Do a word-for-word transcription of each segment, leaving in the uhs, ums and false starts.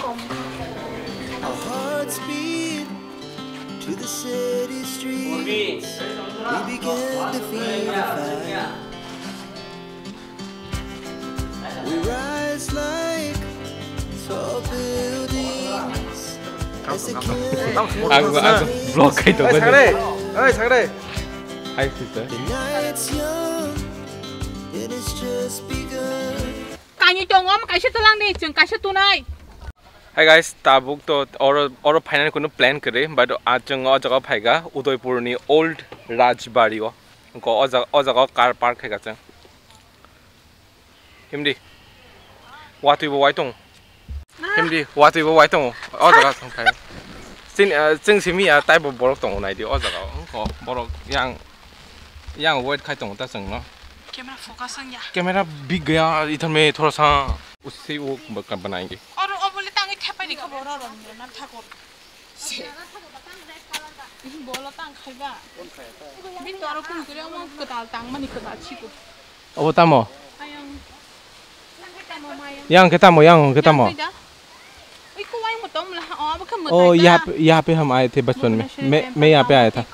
Our hearts beat to the city streets. We began to feel the fire. We rise like tall buildings as the candles. Aku, aku vlog khai tongo. Oi, sakre. Oi, sakre. Hi, sister. The night's young, and it's just begun. Kainwi tongo, omo kaisa twlang di, chwng kaisa tunai. Hi guys, tabuk to oro, oro phainani kunu plan kwrwi, but a chwng o jaga phaikha Udaipurni old Rajbari o. Ko o jaga, o jaga o car park khaikha chwng. Himdi. Watwi bo wai tongo. Himdi, watwi bo wai tongo. O jaga thang phai. Sin, ah, chwng simi ya, taibo borok tongo naidi o jaga o. Ko borok yang, yang wait khai tongo ta chwng no. Camera focus ang ya. Camera big gaya, idhar mein thoda sa usse wo banaenge. Aur o bole tangwi thepai ni khobor oro na thakor. Bini oro kun kuri omo kwtal tangmani kwtal chiko. Obo tamo? Ayang. Yang khe tamo, yang khe tamo? Yang khe da? Ui, ko ayang mo tom la, oh, abo khe mwtai ta. Oh, yaha pe, yaha pe hum aaye the bachpan mein. Bhubaneswar temple. Main, main yaha pe aaya tha.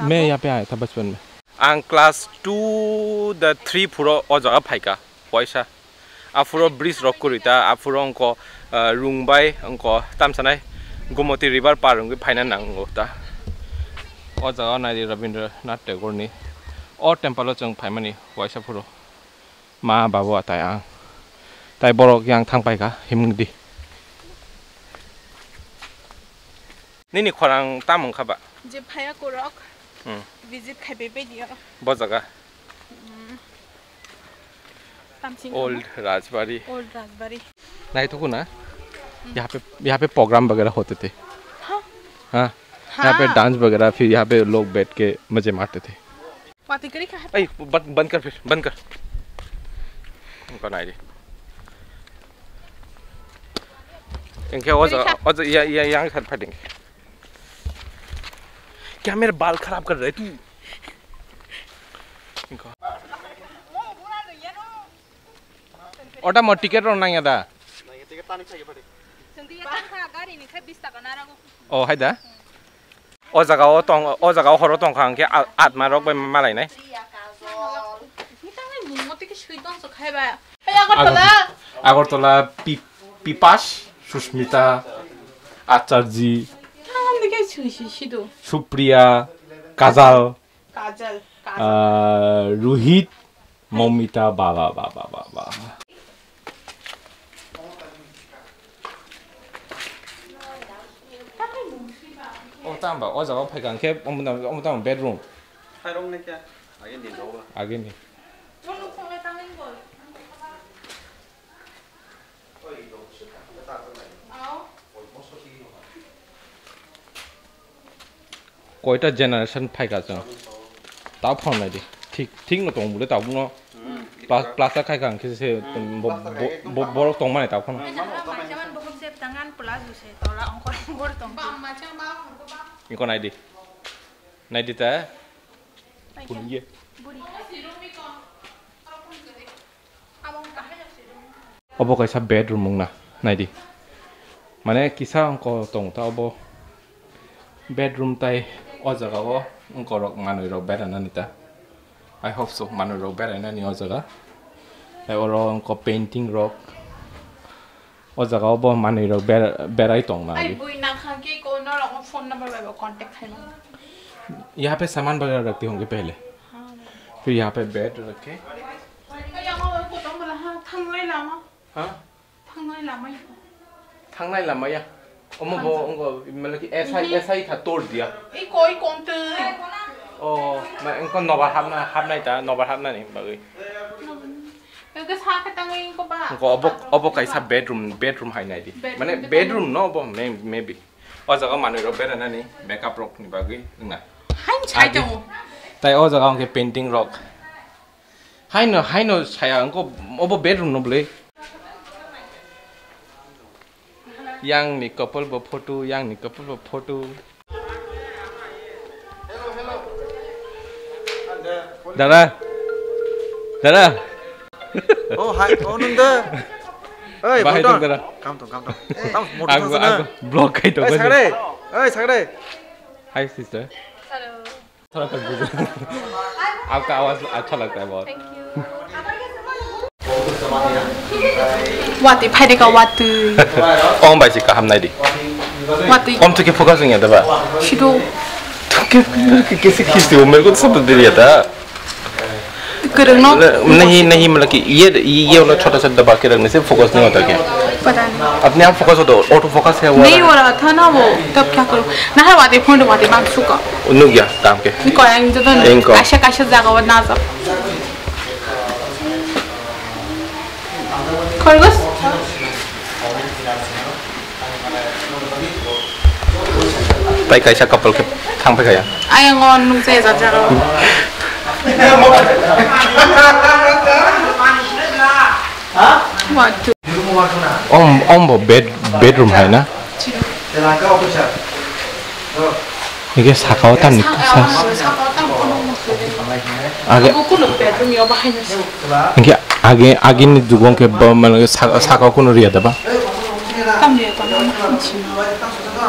Main yaha pe aaya tha bachpan mein. Ang class two da three phuro o jaga phaikha, waisa. Aphuro bridge rok kwrwi ta, aphuro wngkha, ah, rung bai wngkha tamsanai Gomoti river par wngwi phaina nango ta. O jaga o naidi Rabindranath Tagore ni o temple o chwng phaimani waisa phuro. Ma, babu, atai ang. Tai borok yang thang paikha, himdi. Nini khorang tamo wngkha ba? Je phaya korok. Hmm. Visit khai bai bai diyo. Bo jaga? Hmm. Tamsing old Rajbari. Old Rajbari. Naithuku na? Hmm. Yaha pe, yaha pe program bagera hote the. Ha? Ha? Ha. Yaha pe dance bagera, phir yaha pe log baith ke maze marte the. Pati kari kha. Ei, ban-, ban kar phir, ban kar. Engko nai di. Engke o jaga, o jaga, ya, ya, yang san phading. Kya mere baal kharab kar rahe tu? Engko. Ota mo ticket rok nangya da? Chwng twi tang kha, gari ni khe bis taka narago. Oh, hai da? O jaga o tong, o jaga o horo tong kha, hwnkhe a-, atma rok bai malainai. Ni tangai bummo tiki sui tong so khai ba. Hey, Agartala. Agartala, Pi-, Pipash, Sushmita, Acharji, Supriya, Kajal. Kajal, Kajal. Ah, Rohit, Momita, ba, ba, ba. O tamo ba, o jaga o phaikha hwnkhe, omo tamo, omo tamo bedroom. Khairok nai kya? Age ni jaga. Age ni. Koita generation phaikha chwng. Ta phone nai di. Thik, thik no tong bole tabuk no. Hmm. Pla-, plaster khai kha hwnkhe se, hmm, bo-, plaster bo-, khai bo-, borok tong mani tabuk no. Mano, mano, mano. Phaikha man bohok se tangan plus se tola ongkor ongkor tong. Iko nai di. Nai di ta. Phunukya. Obo kaisa bedroom wngna, naidi. Mane kisa wngkha tong ta obo bedroom tai o jaga o wngkha rok manwi rok bera nani ta. I hope so, manwi rok bera nani o jaga. Tai oro wngkha painting rok. O jaga o bo manwi rok ber-, berai tong na. Ai, agi. Bui nang kha khe ko norok phone number bai bo contact khai mano. Yaha pe saman bagera rakti honge pehle. Ha. Phir yaha pe bed rakhe. Ai, ama bai ko tong bala ha, thangnai lama. Ha? Thangnai lama ya. Thangnai lama ya. Omo bo thangjak. Ongo, mane ki S I, mhm. S I kha tor dia. Ei koi kon twi. O, ma, engko nobar hapna, hapnai ta, nobar hapnani bagwi. Nobar. Engko sa khe tangwi engko ba. Engko obo, obo kaisa bedroom, bedroom hai nai di. Bedroom mane di bedroom no obo may-, maybe. O jaga manwi rok bera nani makeup rok ni bagwi wngna. Hain chai tongo. Tai o jaga hwnkhe painting rok. Haino, haino saya engko obo bedroom no bwlwi. Yang ni couple bo photo, yang ni couple bo photo. Dada. Dada. Oh, hi. Oh, nung da. Oi, bahai tong dara. Kam tong, kam tong. Tamo motor thang sana. Blog kai tong. Oi, sagre. Oi, sagre. Hi, sister. Hello. Thoda khat bujo. Aapka awaaz accha lagta hai bahut. Thank you. Watwi phai de ka watwi. Om bai si kaham nai di. Watwi. Om thike focus wngya da ba? Sido. Thike kaise khisti ho, mere ko to sab dil diya tha. Kwrwng no. नहीं, नहीं, मतलब कि ये, ये वाला छोटा सा दबा के रखने से फोकस नहीं होता क्या? पता नहीं। अपने आप फोकस होता है, ऑटो फोकस है वो नहीं वाला। हो रहा था ना वो, तब क्या करूँ? ना है, वादे फोन वादे मांग सुका। नुक गया काम के। इनको आएंगे तो इनको। काशा, काशा जागा वो ना सब। खरगोश। Tai kaisa couple khe thang phai kha ya. Ayang o nukjai jak jak o. What to? Om, om bo bed, bedroom hai na? Hige saka o tamni sa-, age. Hige age, agini jugo hwnkhe bo mane sa-, saka o kunu riya da ba?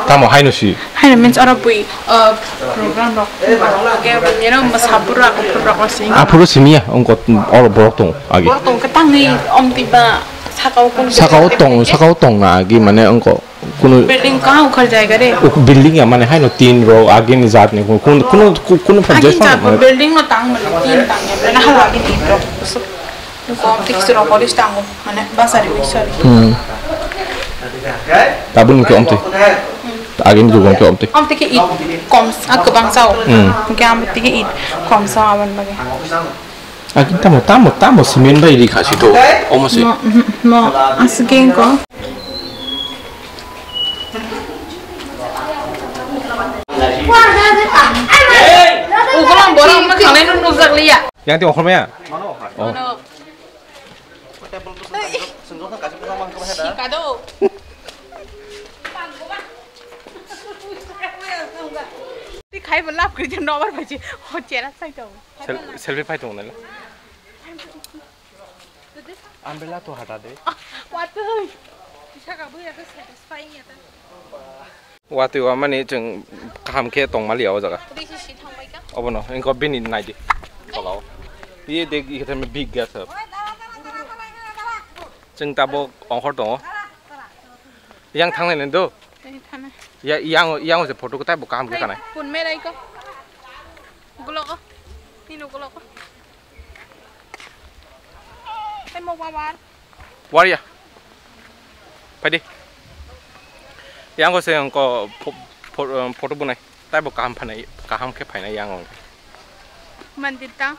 Tamo haino si. Haino means oro bui, uh, program rok. Age bumiro masa bura kuphur rok si. Aphuru simiya ongko oro borok tong age. Borok tong ke tangni omti ba saka o kunu saka o tong, saka o tong na age mane ongko kunu building kaha ukhar jaiga re. Building ya mane haino tin rok agini jat ni kunu, kunu, kunu, kunu agini jat building no tang mane tin tang ya mane hal agini tin rok. Kom tik siro koris tango, mane basari wi sari. Hmm. Tabun ke omte. Agin juga ke omte. Omte ke it kom, ah, kebang sao. Hmm. Ke omte ke it kom sao awan bage. Agin tamo, tamo, tamo semen bai ri khasi to. Omo se. No, mhm, no, asgeng ko. Ugulang borok mokhangnai no nukjak liya. Yang ti okhormaya? Oh. Sikado. Ti khai bo lap kri jan nobar baji. Ho chera sai to. Sel-, selfie phai tong nala. Umbrella to hata de. Watui. Saka buya ke satisfying ya ta. Watwi wamani chwng kaham khe tongmaliya o jaga. Obono, engko bini naidi. Tolao. Iye dek, iye thame big gas. Chwng tabok ongkhor tongo. Yang thangnai nendo. Ya, yang, yang se photo ko taibo kaham khe kanai. Pun merai ko. Gulo ko. Tino gulo ko. Tei mo wawan. Waria. Phaidi. Yango se angko pho-, pho-, photo bunai. Taibo kaham phanai, kaham khe phainai yango. Mandir ta.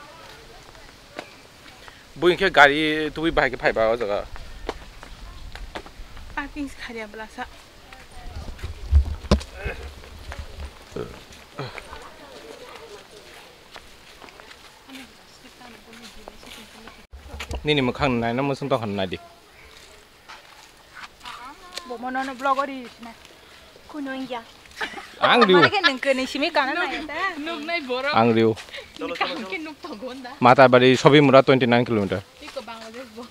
Bui khe gari tubui bahai khe phaiba o jaga. Parking se kharia bwlasa. Nini mwkhang naina muchung tong hwn naidi. Bo mono no vlog ori na. Kuno ya. Ang riu. Mane ke nung kene simi kana na ya ta. Nuknai borok. Ang riu. Kaham ke nuk tongo da. Matabari Sobimura twenty nine kilometer. Iko Bangladesh bo.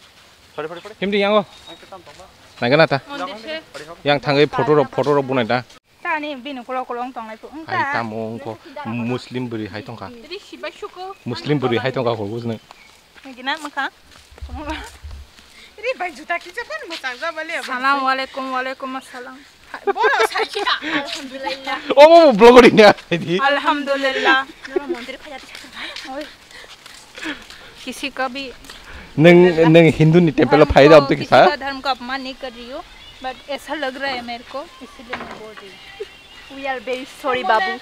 Himdi yango. Naigana ta. Mondir se. Yang thangai photo rok, photo rok bunai ta. Tani bini kolok kolok tonglai po. Hai tamo ongko Muslim bwrwi hai tongkha. Ri sibai suko. Muslim bwrwi hai tongkha ko bujnai. Gina mukha. Ri bai juta kisa kan muchang jabali. Salam alaikum, walaikum assalam. Boro saikha. Alhamdulillah. Omo mo vlog ri na di. Alhamdulillah. Noro mondir phaya di. Oi. किसी का भी Neng, neng Hindu ni temple phai da abte किसी kisa. का धर्म का अपमान नहीं कर रही हूँ, but ऐसा लग रहा है मेरे को, इसीलिए मैं बोल रही हूँ। We are very sorry, Babu.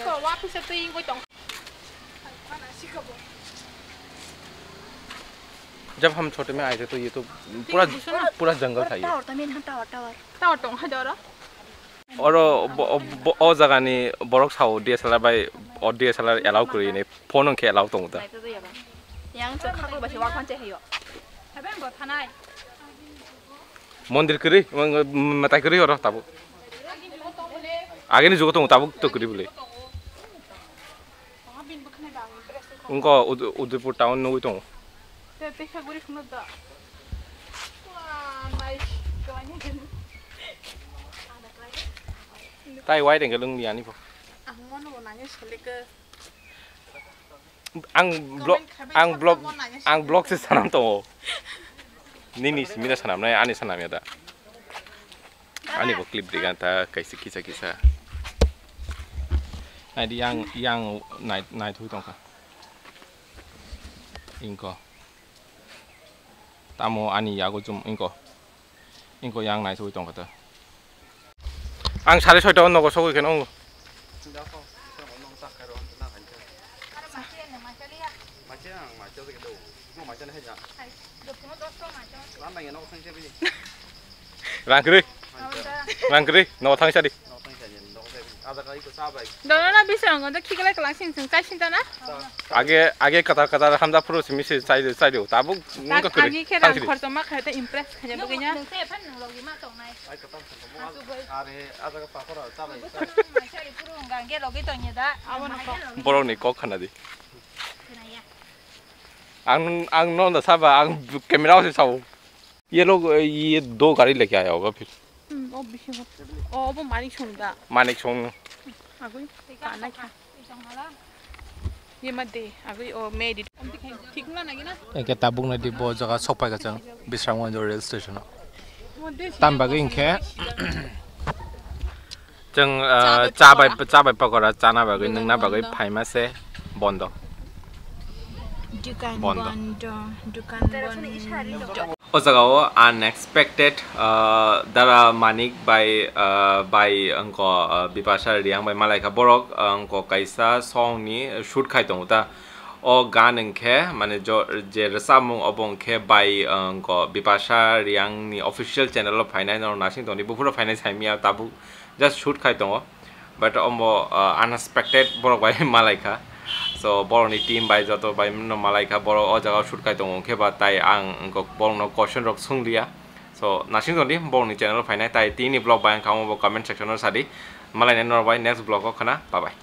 Ko wa pisa to yin ko tong. जब हम छोटे में आए थे तो ये तो पूरा, पूरा जंगल था ये। Tower, tower, tower. Tower tong ha doro. Oro bo-, bo-, o jagani borok sao D S L R bai, o D S L R allow kwrwi hinwi phone hwnkhe allow tongo da. Yang chwng khaklo bai se wa phan che hayo. Mondir kwrwi, mwtai kwrwi oro tabuk. Agini jugo tongo tabuk to kwrwi bwlwi. Wngkha Ud-, Udaipur town nugwi tongo. Te, te kha guri kheno da. Wa, nai Tai wai rengel wng di ani bo. Ang mono bo nangyo seleke. Ang blog, Comment khabai ang khoroksa blog, mo nangyo ang seleke. Blog se sanam tongo. Nini simina sanam nai, ani sanam ya da. Ani bo clip digan ta kaisa kisa kisa. Nai di yang, yang nai, nai thui tongkha. Ingko. Tamo ani yago jum ingko. Ingko yang nai sui tongkha ta. Ang sare soita o nogo sogwi khe nongo. Rang kwrwi. Rang kwrwi. Nogo thangsa di. Dono na bising ang do khiklai kalang sing sing chai sinta na. Age, age katar katar hamda phuru simi se chai do, chai do. Tabuk nungka kwrwi. Agi khe rang khorchoma khai ta impress khaja bugwi nya. Nung se phan nung logi ma tongnai. Are, ajaga pakora chabai. Maisari phuru hwnga hwnkhe logi tongya da. Borok ni kok khana di. Ang, ang no da saba, ang camera o se sao. Ye log, ye do gari leke aaya hoga phir. Hmm, o bisingo. O, obo Manik Song da. Manik Song. Agui, kanai kha. Ye ma de, agui, o, me di. Thik na nagi na? Eke tabuk na di bo jaga sok pai ka chang, Bisramganj rail station o. Tam bagwi hinkhe, chwng, ah, cha bai, cha bai pakora chana bagwi, nungna bagwi phaima se bondo. Dukan bondo. Bondo, dukan bondo. O jaga o unexpected, ah, Dara Manik bai, ah, bai wngko, ah, Bipasha Reang bai malaikha borok, ah, wngko kaisa song ni shoot khai tongo ta. O gan wngkhe mane jo-, je rwchapmung obo wngkhe bai, ah, wngko Bipasha Reang ni official channel o phainai, norok nasing tongdi buphuru phainai saimya tabuk just shoot khai tongo. But omo, uh, unexpected borok bai malaikha. So borokni team bai joto bai no malaikha, borok o jaga shoot khai tongo, hwnkhe ba tai ang wngkok borokno question rok swngliya. So nasing tongdi borokni channel o phainai, tai tini vlog bai wngkha omo bo comment section o sadi. Malainai norok bai next vlog o khna, bye bye.